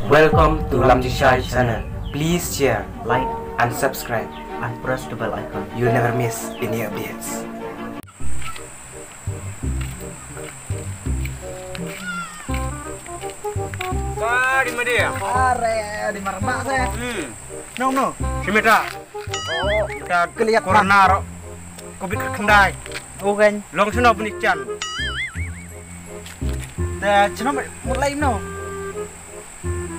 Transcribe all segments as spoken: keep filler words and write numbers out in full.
Welcome to Lam Jingshai channel. Please share, like and subscribe and press the bell icon. You'll never miss any updates. Ka di Madia. Are di Marang Bah se. Hmm. No, no. Shi mita. Oh, ka keliat corona ro. Covid ka khyndai. Oh, kan. Long shano bni chan. Te shano mut lai no.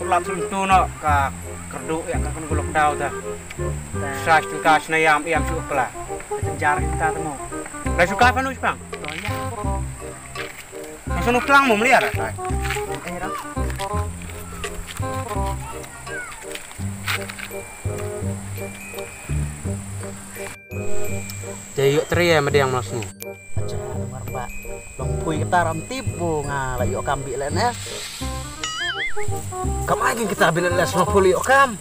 Pula thun tu no ka kyrduh ïa ka kan gulok dau ta. Sa shu ka sna ïam ïam shu kla. Ka jar kita temu. Ka shu ka panu shpang. To ïa. Ka sunu klang mo meliar. Eh, ra. Te ïoh tre ïa Madiang mas ni. Acha, Marang Bah. Long pui kata ram tip bu nga la ïoh kam B L N S. Kam ai kin kita B L N S long pui ïoh kam.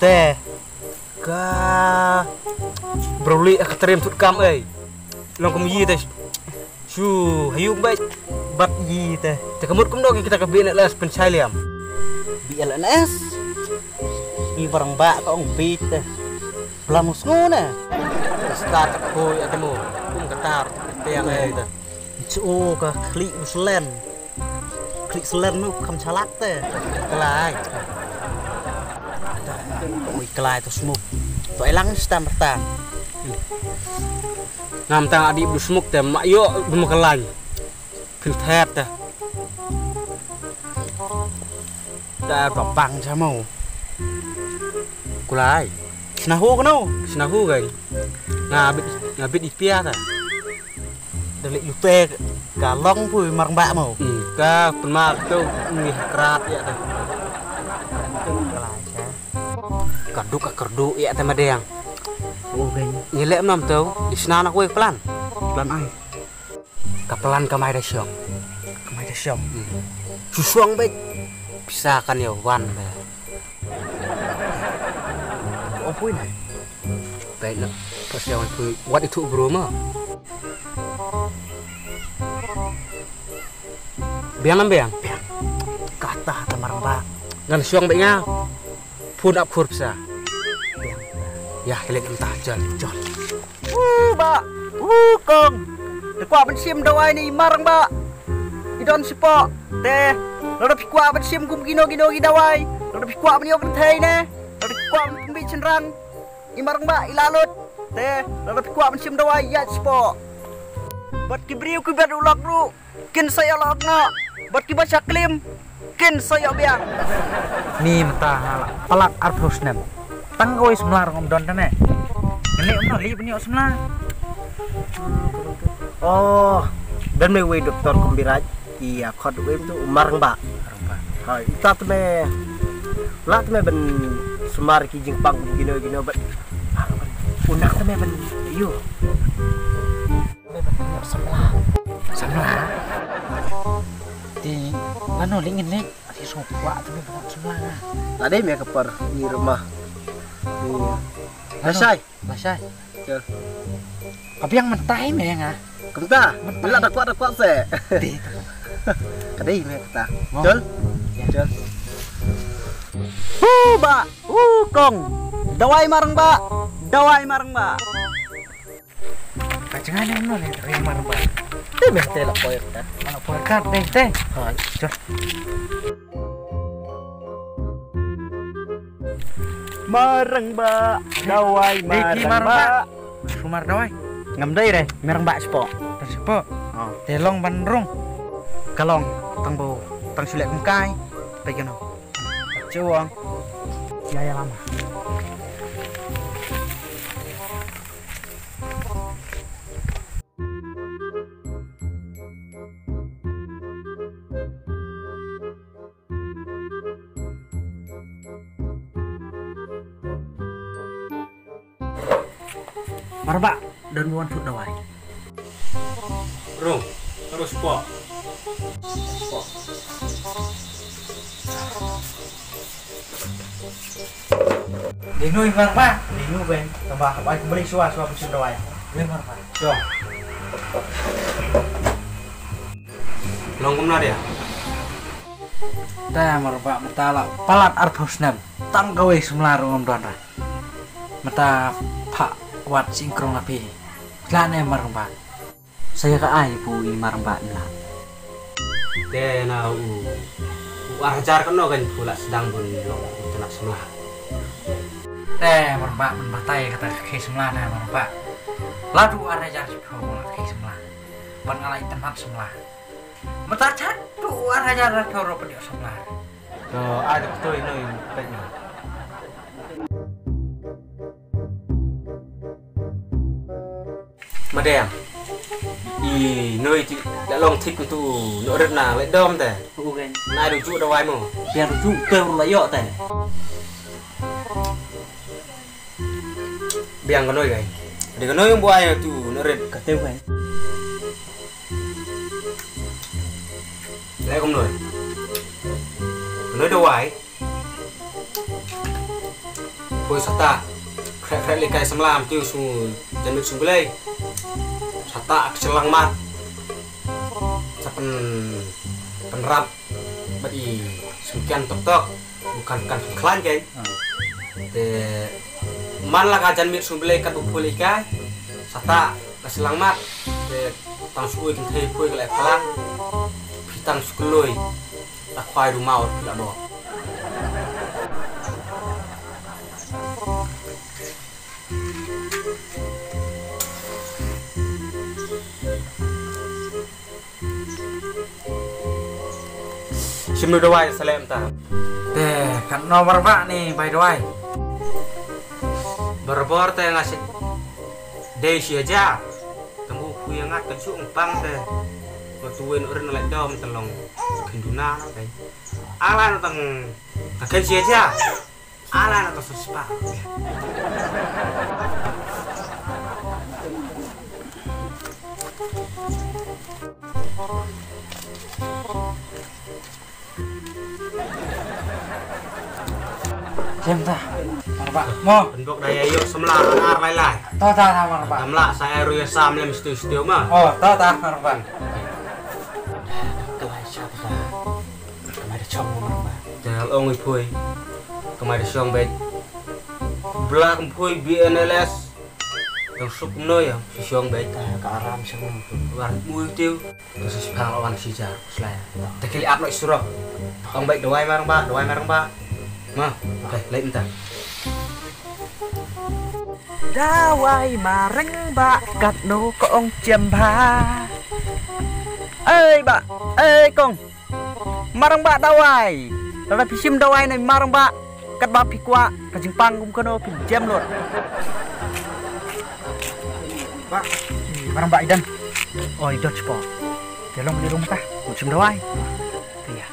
Te ka bruli ka trem tut kam ei. Long kum yi te. Shu hayu bai bat yi te. Te kamut kum dok kita ka B L N S pynchai liam. B L N S. Ni Marang Bah ka ong bit te. Pla mus ngu ne. Start ko ya temu. Kum katar. Te yang ai te. Chu ka klik muslen. Klik selen nu kam chalak te. Kelai. Oi kelai tu smuk. Tu ilang stam bertan. Ngam tang adi bu smuk te mak yo bu makalai. Pil thet te. Ta ba bang jamo. Kulai. Snahu kano? Snahu kan. Ngabit ngabit ipia ta. Dalik lute ka long pui Marang Bah mo. Hmm, ka pynmar tu ngi hakrat ya ta. Ka duk ka kerdu ya ta Madiang. Oh, kan. Ngi lek nam tu isna nak wei plan. Plan ai. Ka plan ka mai da shong. Ka mai da shong. Hmm. Su shong bek. Pisa kan ya wan ba. Oh, pui na. Bek na. Pas ya wan pui wat itu bro ma. Biang nam biang. Biang. Kata ta Marang Bah. Ngan shong bek nga. Phun ap khur pisa. Ya, helet em ta jol jol. U ba, u kong. Te kwah ban sim dawai ni Marang Bah. I don sipo. Te, lada phi kwah ban sim kum gino gino gi dawai. Lada phi kwah ban yok thei ne. Lada phi kwah ban pynbit chynrang. I Marang Bah i la lut. Te, lada phi kwah ban sim dawai ya sipo. Bat ki briew ki bat u lak ru. Kin sa ïa lok nga bad kiba sha klim kin sa ïa biang. Ni mynta nga la palak arphew snem. Tang kawei samla ruh ngam don tane. Ngene um no li bani samla. Oh, dan me wei doktor kumbiraj. Iya khot wei tu Marang Bah. Hai, ta tme la tme ban sumar ki jingpang gino gino bad unak tme ban yu. Samla. Samla. Ti lano lingin ni. Ati so kwah tu bang samla nga. Lade me ka par ni rumah. Ni. Lashai. Lashai. Ka biang mentai me nga. Kumta. Mentai. Bila da kwah da kwah se. Ti tu. Kadai me kata. Jol. Jol. Hu ba. Hu kong. Dawai Marang Bah. Dawai Marang Bah. Ka jngai ne no ne ring Marang Bah. Te beh te la poir kat. Mana poir kat deh te. Ha, jol. Marang Bah, dawai Marang Bah. Sumar dawai. Ngam dei re, Marang Bah sepo. Sepo. Oh. Te long ban rung. Ka long tang bo, tang sulek kum kai. Pe keno. Chuang. Ya ya lama. Marang Bah, don wan sut dawai. Rung, terus po. Dinu Marang Bah, dinu ben, tambah apa beli suah suah pun sut dawai. Dinu Marang Bah. Long kumna dia? Te Marangbah mynta la palat arphew snem tang kawei samla ruh ngam don re. Mynta phah wat sing krong la phi. Lah ne Marangbah. Sa ïa ka ai phi i Marangbah ym lah. Te na u, u ar hajar kano kan phi lah sdang bun long u tnat samla. Te Marangbah mynta batai kata ka khie samla te Marangbah. Lada u ar hajar phi lah ka khie samla. Ban nga lah i tnat samla. Mynta chat tu u ar hajar la thoro pynïoh samla. To ai da kutoi noi pek na. Madeng. I noi ti la long thik tu no rit na le dom te. U gen. Na du ju da wai mo. Biang ju te la ïoh te. Biang ka noi kai. Dei ka noi buai tu no rit. Ka teu kai. Lai kum noi. Ka noi da wai. Poi sata. Khrek khrek likai samlam tiu su janmit su belai. Sata ak selang mat. Sa pen penrap bad i sengkian tok tok. Bukan bukan klan kai. Te man la ka janmit su belai kat bu puli kai. Sata ka selang mat. Te tang su ui kynthei pui ka lai phalang. Phi tang su kelui. Ta khwai du mau phi la bo. Shim nu dawai salem ta. Te kan no Marangbah ni bai dawai. Barabor te nga shi dei shi hajar. Tang u phu ïa ngat ka juk pang te. Ba tu wen urin lai dom te long. Khinduna na te. Ala na tang ta khen shi hajar. Ala na to sespa. Jem ta. Marangbah. Mo. Pendok daya yuk semla ar lai lai. To ta ta Marangbah. Semla saya ruya sam lem stu stu ma. Oh, to ta Marangbah. To ai sa ta. Kamai da chong mo Marangbah. Te ong i phui. Kamai da chong beit. Blak phui B N L S. Dang suk kumno ïa, shu shong beit. Ka aram shong. War mui tiu. Ka sa shipang wan shi jar, slai. Ta kili ap noi surok. Ong beit dawai Marangbah, dawai Marangbah. Ma, okay, leit mynta. Dawai Marangbah katno ka ong jem bha. Ei bah, ei kong. Marangbah dawai. Lada phi shim dawai na Marangbah. Katba phi kwah ka jingpang kum kano phi jem lut. Bah, Marangbah i don. Oh, i don shipor. Te long, long mynta. Shim dawai. Ïa.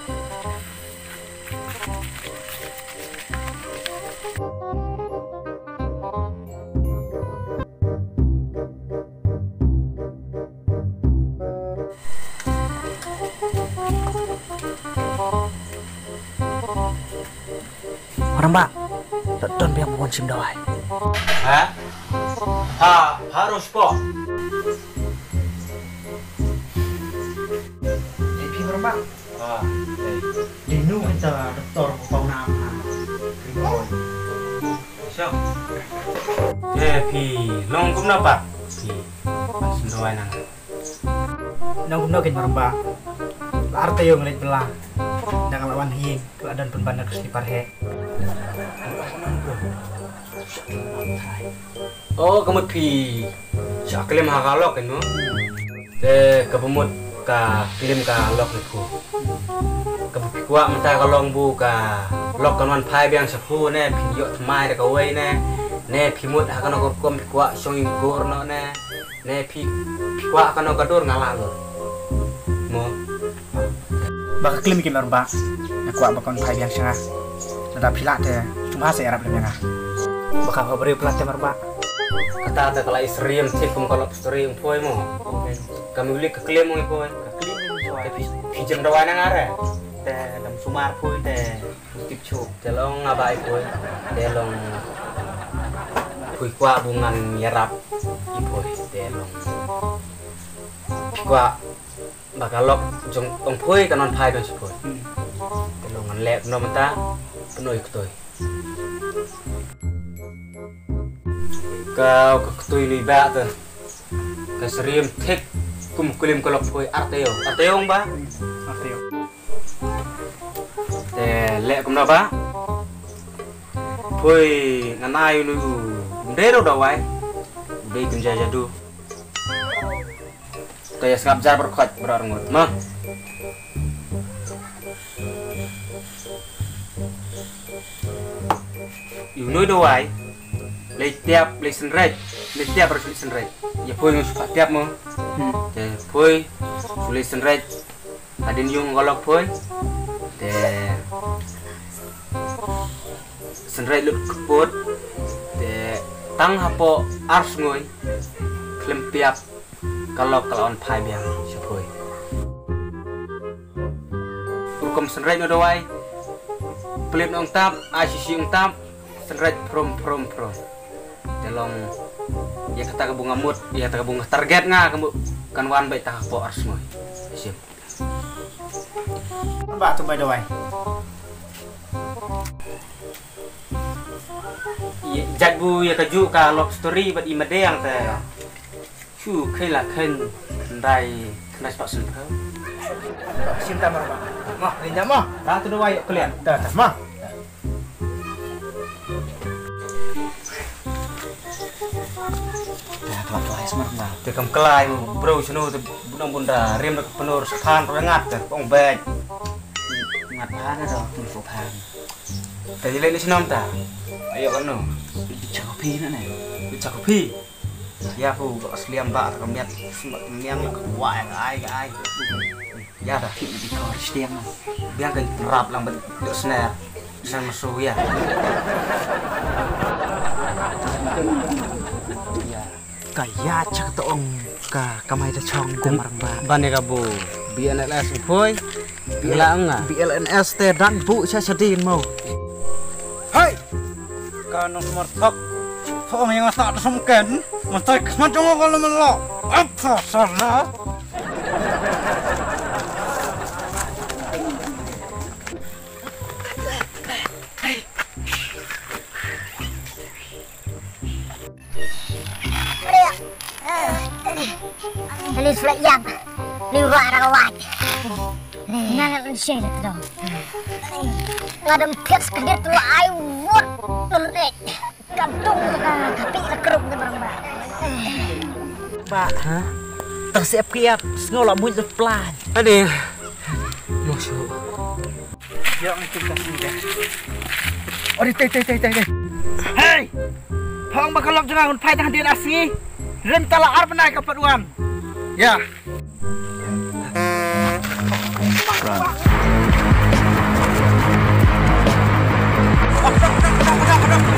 Marangbah, la don biang ba wan shim dawai. Ha? Ha, ha, Rospo. Ei, phi Marangbah. Ah, eh. Dei nu kita doktor ba paw nam ha. Ringoi. Siap. Eh, phi long kumno pat? Phi. Sim dawai nang. Nang kumno kin Marangbah. La ar taïew nga leit bylla. Dang la wan hi, ka la don pynban da ka slipar heh. Oh, ka mut phi shah klim ha ka lok kan mo? Te kaba mut ka klim ka lok ne phu. Kaba phi kwah mynta ka long ba ka lok kan wan phai biang sha phu ne, phin ïoh thymmai da kawei ne. Ne phi mut ha kano ka rukom phi kwah shong ïing dur noh ne. Ne phi, phi kwah kano ka dur nga lah dur. Mo. Ba ka klim ki Marangbah. Nga kwah ba kan phai biang sha nga. Lada phi lah te, sngewbha sa ïarap lem ïa nga. Ba ka pha briew phi lah te Marangbah. Kata te ka la i syriem thik kum ka love story ong poi mo. Ka mih lik ka klim ong poi. Ka klim ong poi. Te phi, phi jem dawai na nga re. Te dam sumar poi te. Tip shuh. Te long nga ba i poi. Te long poi kwah ba ngan ïarap i poi. Te long phi kwah ba ka lok jong ong poi ka non phai don shi poi. Te long nga Leh kumno mynta, pynoi ktoi. Ka, ka ktoi nui ba te. Ka syriem thik kum kulim ka lok phoi ar taïew. Ar taïew ba? Ar taïew. Te leh kumno ba? Phoi ngan ai ïa u nui, um dei ruh dawai. U dei kum jadu. Te ïa sngap jar bad khot bad rngut ma. Ïa u nui dawai. Lei tiap, lei synreit, lei tiap ruh lei synreit. Ïa phoi ngan shu tiap mo. Hmm. Te phoi shu lei synreit. Hadien ïung ka lok phoi. Te synreit lut kput. Te tang hapoh ar sngi khlem tiap ka lok ka la wan phai biang sha phoi. Rukom synreit no dawai. Plit no ong tap, ai shisha ong tap. Synreit phrom phrom phrom. Te long ïa kata ka bu nga mut, ïa kata ka bu nga target nga ka bu kan wan beit tang hapoh ar sngi. Sim. Ba tu bai dawai. Ïa, jat bu ïa ka ju ka love story bad i Madeng te. Shu khei la khei ndai khnai spah sempha. Sim ta mar ba. Ma, rinda ma. Ra tu dawai ïa klian. Ta ta ma. Ta ta tu ai smart ma. Te kam klai bro sunu te bunang bunda rim dak penur sephan ro ngat te ong bek. Ngat phan dah tu sephan. Te jilin ni senam ta. Ayo kanu. Bicha kopi na ne. Bicha kopi. Ya ku ba sliam ba ka miat smat miang la ka wai ka ai ka ai. Ya da ki di ko stiang. Biang ka rap lang ba do sner. Sang su ya. Ya. Ka ya chak to ong ka kamai ta chong ko marang ba. Ban ya ka bu B N L S u phoi. Ngla nga. B L N S te dang bu cha cha din mo. Hai. Ka nong mar thok. Thok ong yang sa da som ken. Mas tai khmat jong ko lo men lo. Ap sa sa na. Ani sula yang. Ni wa ra wa. Nang an sel to. Ngadam pet skadit wa ai wot. Nurek. Kadung ka kapi ka kerup ni barang ba. Ba. Ha? Tang siap kiap. Sngola muit plan. Ade. Yo shu. Ïa, ngi kum ta sini deh. Odi, tei, tei, tei, tei, tei. Hei! Phong ba ka lok jong nga un phai tang hadien ar sngi. Rim tala ar bnai ka pat wan. Ïa. Run.